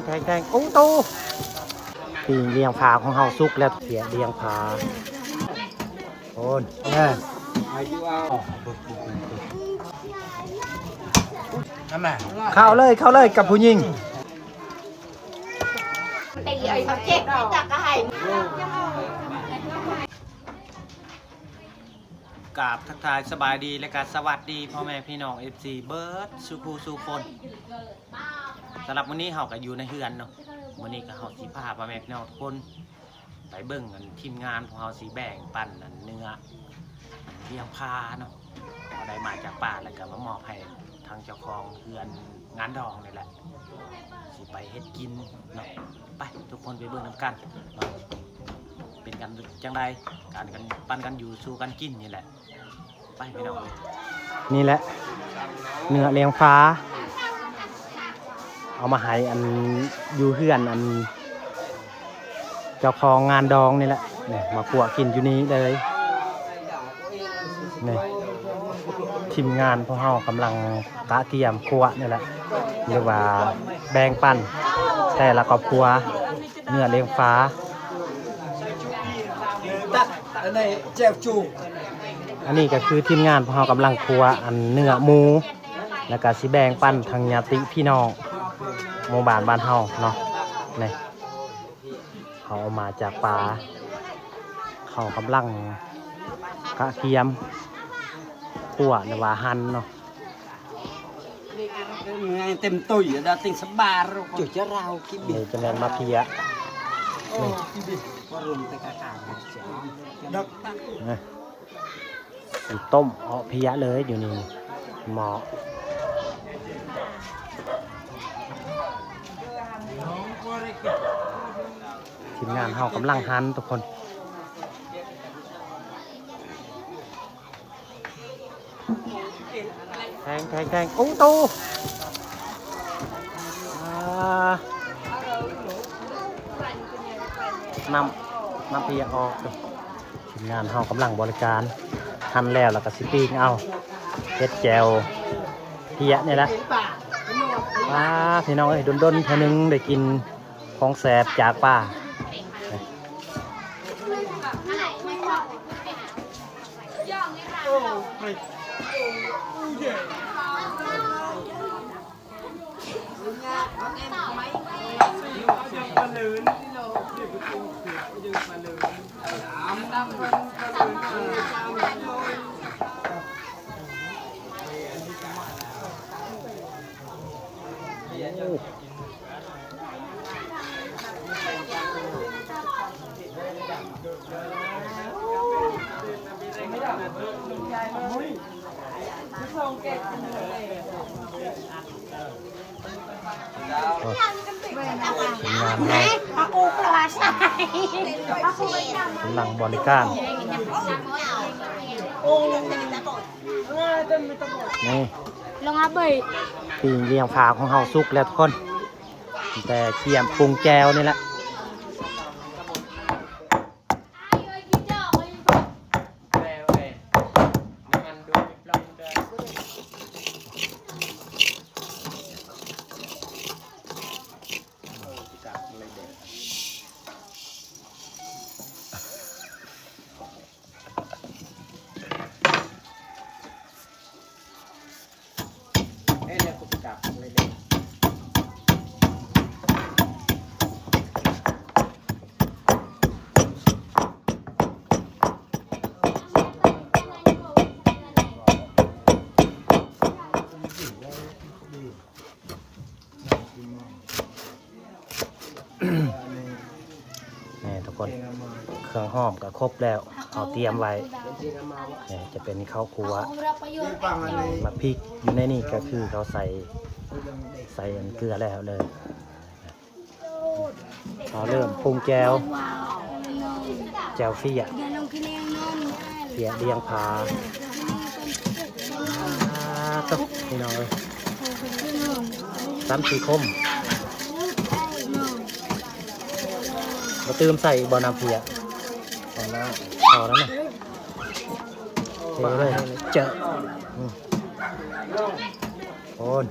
ແທງໆ ໂອ້ໂຕ ປີ້ງລ້ຽງຜາຂອງເຮົາສຸກແລ້ວ ເພຍລ້ຽງຜາ ໂອ້ນ ເຂົ້າເລີຍ ເຂົ້າເລີຍກັບຜູ້ຍິງ. ກາບທັກທາຍສະບາຍດີ ແລະກະສະຫວັດດີພໍ່ແມ່ພີ່ນ້ອງ ເອັຟຊີ ເບິດສູ່ຄູ່ສູ່ຄົນ. ສຳລັບມື້ນີ້ເຮົາກະຢູ່ໃນເຮືອນເນາະ, ມື້ນີ້ກະເຮົາຊິພາພໍ່ແມ່ພີ່ນ້ອງທຸກຄົນໄປເບິ່ງ ອັນ ທີມງານພວກເຮົາຊິແບ່ງປັນ ອັນ ເນື້ອລ້ຽງຜາເນາະ, ເຮົາໄດ້ມາຈາກປ່າ ແລ້ວກະມາມອບໃຫ້ທາງເຈົ້າຂອງເຮືອນງານດອງນີ້ແຫຼະ ຊິໄປເຮັດກິນເນາະ. ໄປ ທຸກຄົນໄປເບິ່ງນຳກັນເນາະ ເປັນກັນຈັ່ງໃດ ການກັນ ປັນກັນຢູ່ສູ່ກັນກິນນີ້ແຫຼະ. ໄປພີ່ນ້ອງເອີຍ ນີ້ແຫຼະ ເນື້ອລ້ຽງຜາ ເອົາມາໃຫ້ ອັນ ຢູ່ເຮືອນ ອັນ ເຈົ້າຂອງງານດອງນີ້ແຫຼະ ນີ້ ມາຂົ້ວກິນຢູ່ນີ້ເລີຍ. ນີ້ ທີມງານພວກເຮົາກຳລັງກະກຽມຂົ້ວນີ້ແຫຼະ ຫຼືວ່າແບ່ງປັນແຕ່ລະຄອບຄົວ ເນື້ອລ້ຽງຜາ. ອັນນີ້ກະຄືທີມງານພວກເຮົາກຳລັງຂົ້ວ ອັນ ເນື້ອໝູ ແລ້ວກະຊິແບ່ງປັນທາງຍາດຕິພີ່ນ້ອງໝູ່ບ້ານບ້ານເຮົາເນາະ. ນີ້ ເຮົາເອົາມາຈາກປ່າ ເຮົາກຳລັງກະກຽມຂົ້ວ ຫຼືວ່າຫັ່ນເນາະ. ເຕັມຕຸ້ຍດາຕິງສະບາຣ ຈຸຈະລາວກິນ ນີ້ຈະແມ່ນໝາກເພຍ ນີ້ ນີ້ ຊິຕົ້ມເອາະເພຍເລີຍ ຢູ່ນີ້ໝໍ້. ທີມງານເຮົາກຳລັງຫັ່ນທຸກຄົນ. ແທງ ແທງ ແທງ ໂອ້ໂຕ ອ່າ ນ້ຳ ນ້ຳເພຍອອກ. ທີມງານເຮົາກຳລັງບໍລິການ ຫັ່ນແລ້ວ ແລ້ວກະຊິປີ້ງເອົາ ເຮັດແຈ່ວເພຍນີ້ແຫຼະ. ອ່າ ພີ່ນ້ອງເອີຍ ດົນໆເທື່ອໜຶ່ງໄດ້ກິນຂອງແຊບຈາກປ່າ.ທີມງານເຮົາກຳລັງບໍລິການ ນີ້ ປີ້ງລ້ຽງຜາຂອງເຮົາສຸກແລ້ວທຸກຄົນ ແຕ່ກຽມປຸງແຈ່ວນີ້ແຫຼະ. ນີ້ທຸກຄົນ ເຄື່ອງຫອມກະຄົບແລ້ວ ເຮົາຕຽມໄວ້. ນີ້ຈະເປັນເຂົ້າຂົ້ວ ໝາກພິກຢູ່ໃນນີ້ກະຄືເຂົາໃສ່ ໃສ່ອັນເກືອແລ້ວເລີຍ. ເຮົາເລີ່ມປຸງແຈ່ວ ແຈ່ວເຟຍ ເຟຍລ້ຽງຜາ ອ່າ ຕົກ ພີ່ນ້ອງເອີຍ ສາມສີ່ຄົມ ບໍ່ຕື່ມໃສ່ອີກບໍ່ ນ້ຳເຟຍ ພໍແລ້ວ ພໍແລ້ວນະ ເທເລີຍ ເຈີ ອືມ ໂອ້ນ.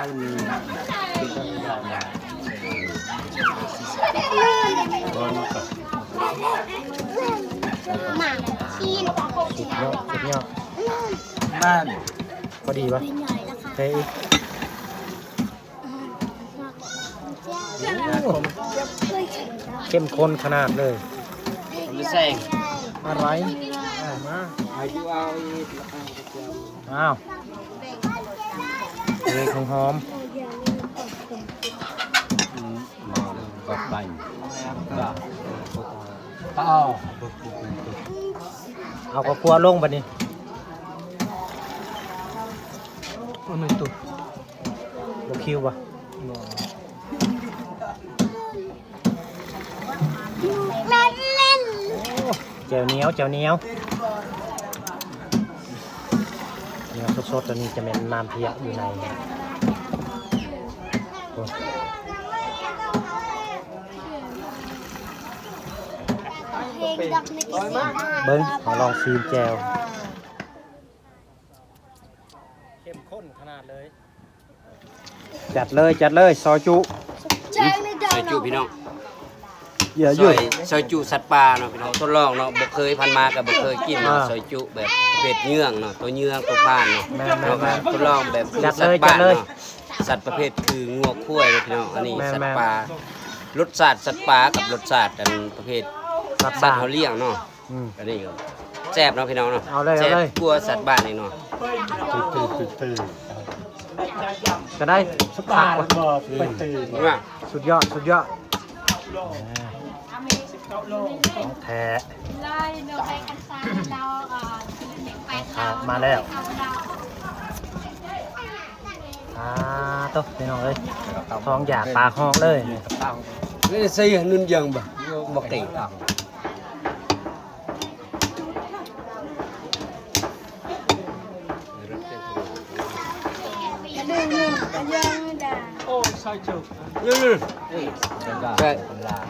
ມາ ສຸດຍອດ ສຸດຍອດ ບ້ານ ພໍດີວະ ເອີ ເຂັ້ມຂຸ້ນຂະໜາດເລີຍ ອະໄລ ເອົາມາ ອ້າວ ເອີ ຫອມ ເອົາເຂົ້າຂົ້ວລົງບັດນີ້ ໂອ້ຍ ແມ່ນຕຸ ບໍ່ຄິວບໍ່? ແຈ່ວໜຽວ ແຈ່ວໜຽວ ໜຽວສົດໆ ອັນນີ້ຈະແມ່ນນ້ຳເພຍຢູ່ໃນ ໂອ້ ເບິ່ງ ມາລອງຊີມແຈ່ວ ເຂັ້ມຂຸ້ນຂະໜາດເລີຍ ຈັດເລີຍ ຈັດເລີຍ ຊອຍຈຸ ຊອຍຈຸພີ່ນ້ອງ ຊອຍ ຊອຍຈຸສັດປ່າເນາະພີ່ນ້ອງ ທົດລອງເນາະ ບໍ່ເຄີຍ ຜ່ານມາກໍບໍ່ເຄີຍກິນເນາະ ອ່າ ຊອຍຈຸແບບປະເພດເຍືອງເນາະ ໂຕເຍືອງ ໂຕພານເນາະ ແມ່ນໆໆ ເຮົາກໍທົດລອງແບບສັດປ່າເນາະ ສັດປະເພດຄືງົວຄວາຍເນາະພີ່ນ້ອງ ອັນນີ້ ແມ່ນໆ ສັດປ່າ ລົດຊາດສັດປ່າກັບລົດຊາດອັນປະເພດສັດ ສັດເຮົາລ້ຽງເນາະ ອືມ ອັນນີ້ກໍແຊບເນາະພີ່ນ້ອງເນາະ ເອົາເລີຍ ເອົາເລີຍ ແຊບກວ່າສັດບ້ານອີກເນາະ ຕື່ນໆ ກໍໄດ້ ສຸດຍອດ ສຸດຍອດ ສຸດຍອດ ຂອງແທ້ ອ່າ ມາແລ້ວ ອ່າ ໂຕ ພີ່ນ້ອງເອີຍ ທ້ອງຢາກປາກຮ້ອງເລີຍ ເອີຍ ໃສ່ໜຶ່ງຢ່າງບໍ່ ບໍ່ເກັ່ງ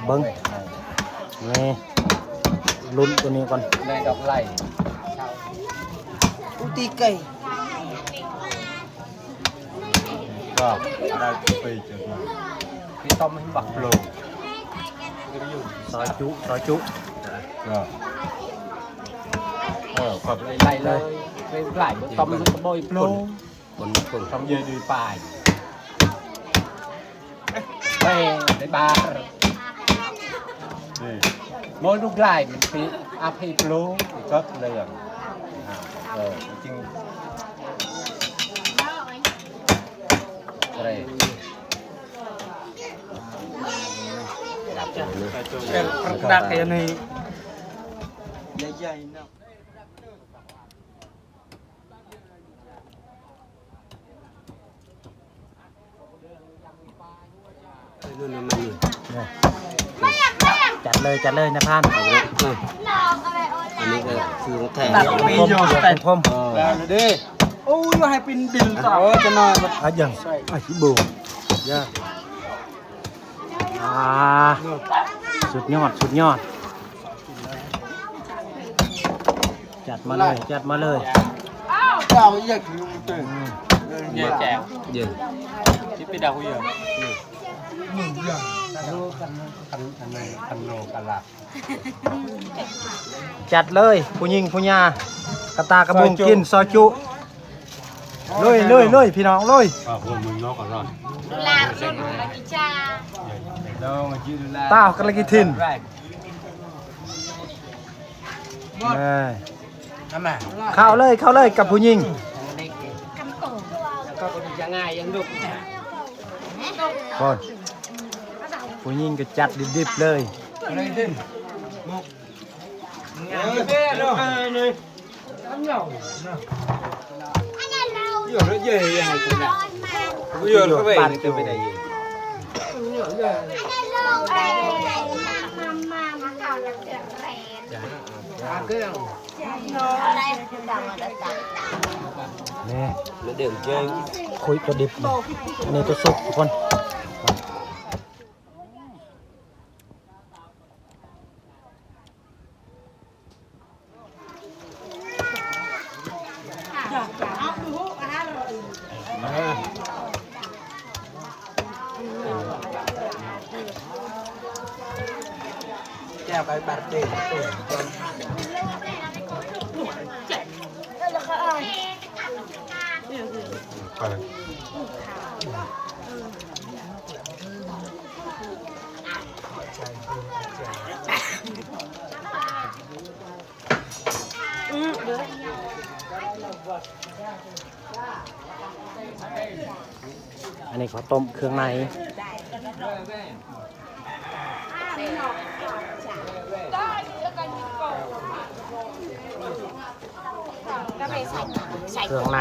ເບິ່ງ ນີ້ ລຸ້ນໂຕນີ້ກ່ອນ ໄດ້ດອກໄຫຼ ອຸຕິໄກ່ ກໍໄດ້ໄປເຈີມາ ໄປຕົ້ມໃຫ້ບັກໂລ ຊອຍຈຸ ຊອຍຈຸ ກໍ ເອີ ຂອບໃຫ້ໄຫຼເລີຍ ໄປໄຫຼຕົ້ມໃຫ້ບັກໂລ ຄົນ ຄົນ ຕ້ອງເຢີນຢູ່ປາຍ ໄປ ໄປບາ ນີ້ ໂມຍລູກຫຼາຍມັນຊິອັບໃຫ້ໂປລ ກໍເລື່ອງ ອ່າ ເອີ ຈິງ ເອີ ດັກອັນນີ້ ໃຫຍ່ໆເນາະ. ຈັດເລີຍ ຈັດເລີຍ ນາຍພານ ເອີ ອັນນີ້ກໍຄືຂອງແທ້ ເອີ ໂອ້ຍ ໃຫ້ເປັນດິນ ໂອ້ຍ ຈະໜ້ອຍ ອາຍັງ ອາຊິໂບ ຢ່າ ອ່າ ສຸດຍອດ ສຸດຍອດ ຈັດມາເລີຍ ຈັດມາເລີຍ ເຈົ້າເອີຍ ອືມ ເຢັນແຈວ ເຢັນ ຊິໄປດາວຢູ່ ຈັດເລີຍ ຜູ້ຍິງຜູ້ຍາ ກະຕາກະບຸງ ຊອຍຈຸ ກິນຊອຍຈຸ ລຸຍ ລຸຍ ລຸຍ ພີ່ນ້ອງ ລຸຍ ອ່າ ພວກມຶງນອກກັນລະ ດູລາ ດູລາກິຈາ ຕາວກັນລະກິທິນ ເອີ ເຂົ້າເລີຍ ເຂົ້າເລີຍກັບຜູ້ຍິງ ກໍຍັງງ່າຍ ຍັງດຸ ຄົນ ຜູ້ຍິງກໍຈັດດິບໆເລີຍ ນີ້ ຄຸຍໂຕດິບ ນີ້ໂຕສຸກ ທຸກຄົນ. ມາ ອັນນີ້ເຂົ້າຕົ້ມເຄື່ອງໃນ. ເຄື່ອງໃນ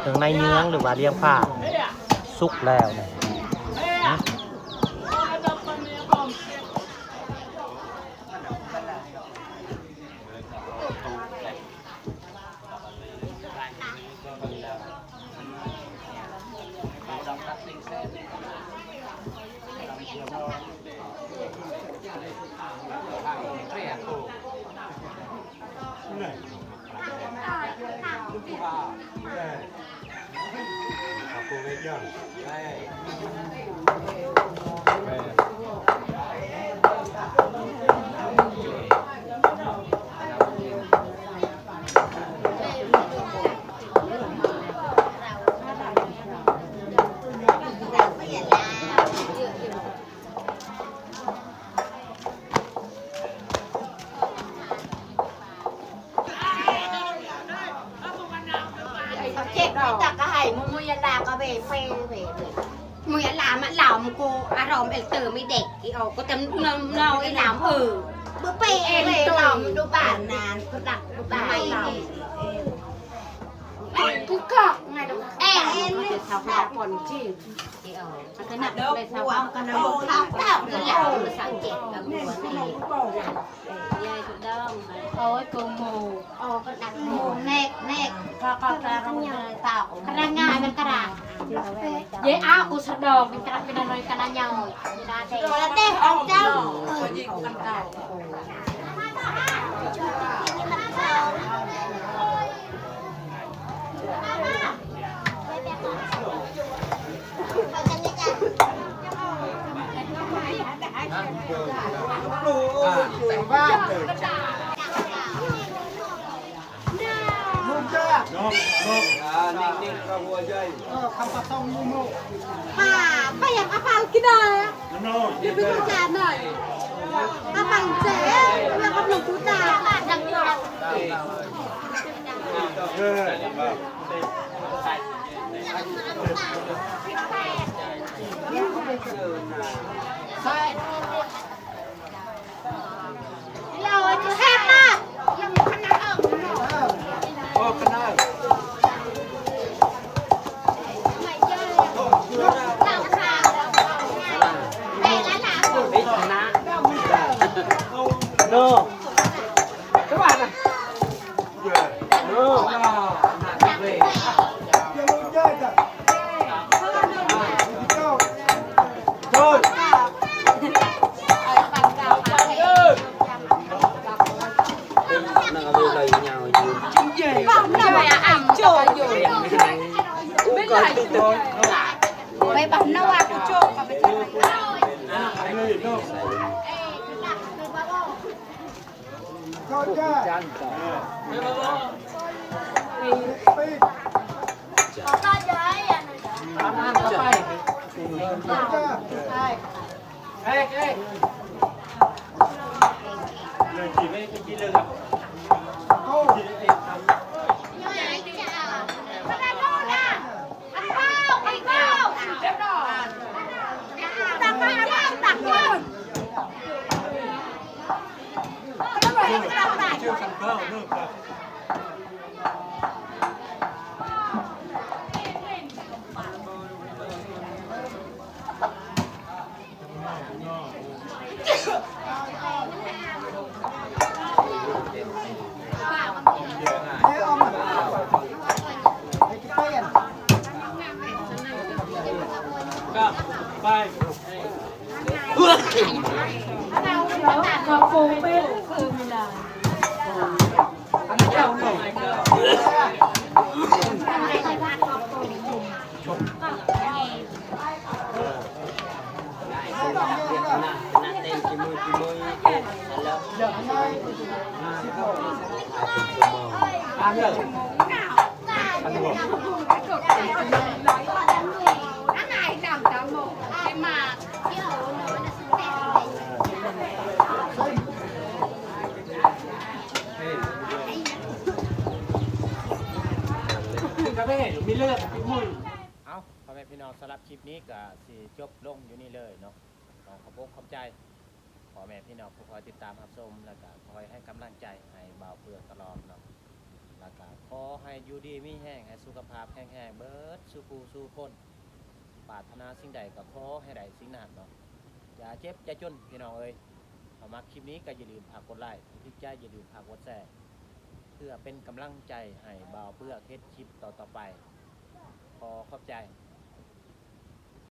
ເຄື່ອງໃນເຍືອງ ຫຼືວ່າລຽງຜາກ ສຸກແລ້ວນີ້. Kecek kita ka hai, mumu ya la ka be, be, be, be. Mu ya la ma la mu ko arom el te mi dek, i o ko tem no, no, i la mu. Be, be, el te. Rom du ban nan, ko dak du ban. Ku ka, ngai du. Eh, el. Sa ka pon ji. Ka na le sa ka na. Ka na sa ka na. Ôi, cô mù. Ôi, con đặt mù, nẹt, nẹt. Con, con, con, con, con, con, con, con, con, con, con. Ê, áo của sơ đồ, mình cắt, mình nói cái này nhau. Mình đã để. Rồi, để ông cháu. Ôi, con cậu. กาแฟอยู่มีเลือดมีมุ้ย เอ้า พ่อแม่พี่น้อง สำหรับคลิปนี้ก็สิจบลงอยู่นี่เลยเนาะ ขอขอบอกขอบใจพ่อแม่พี่น้องผู้คอยติดตามรับชม แล้วก็คอยให้กำลังใจให้บ่าวเปื้อกตลอดเนาะ แล้วก็ขอให้อยู่ดีมีแฮง ให้สุขภาพแข็งแรงเบิดสู่ผู้สู่คน ปรารถนาสิ่งใดก็ขอให้ได้สิ่งนั้นเนาะ อย่าเจ็บอย่าจนพี่น้องเอ้ย ถ้ามักคลิปนี้ก็อย่าลืมฝากกดไลค์ ถ้าถูกใจอย่าลืมฝากกดแชร์ เพื่อเป็นกำลังใจให้บ่าวเปื้อกเฮ็ดคลิปต่อๆไป ขอขอบใจ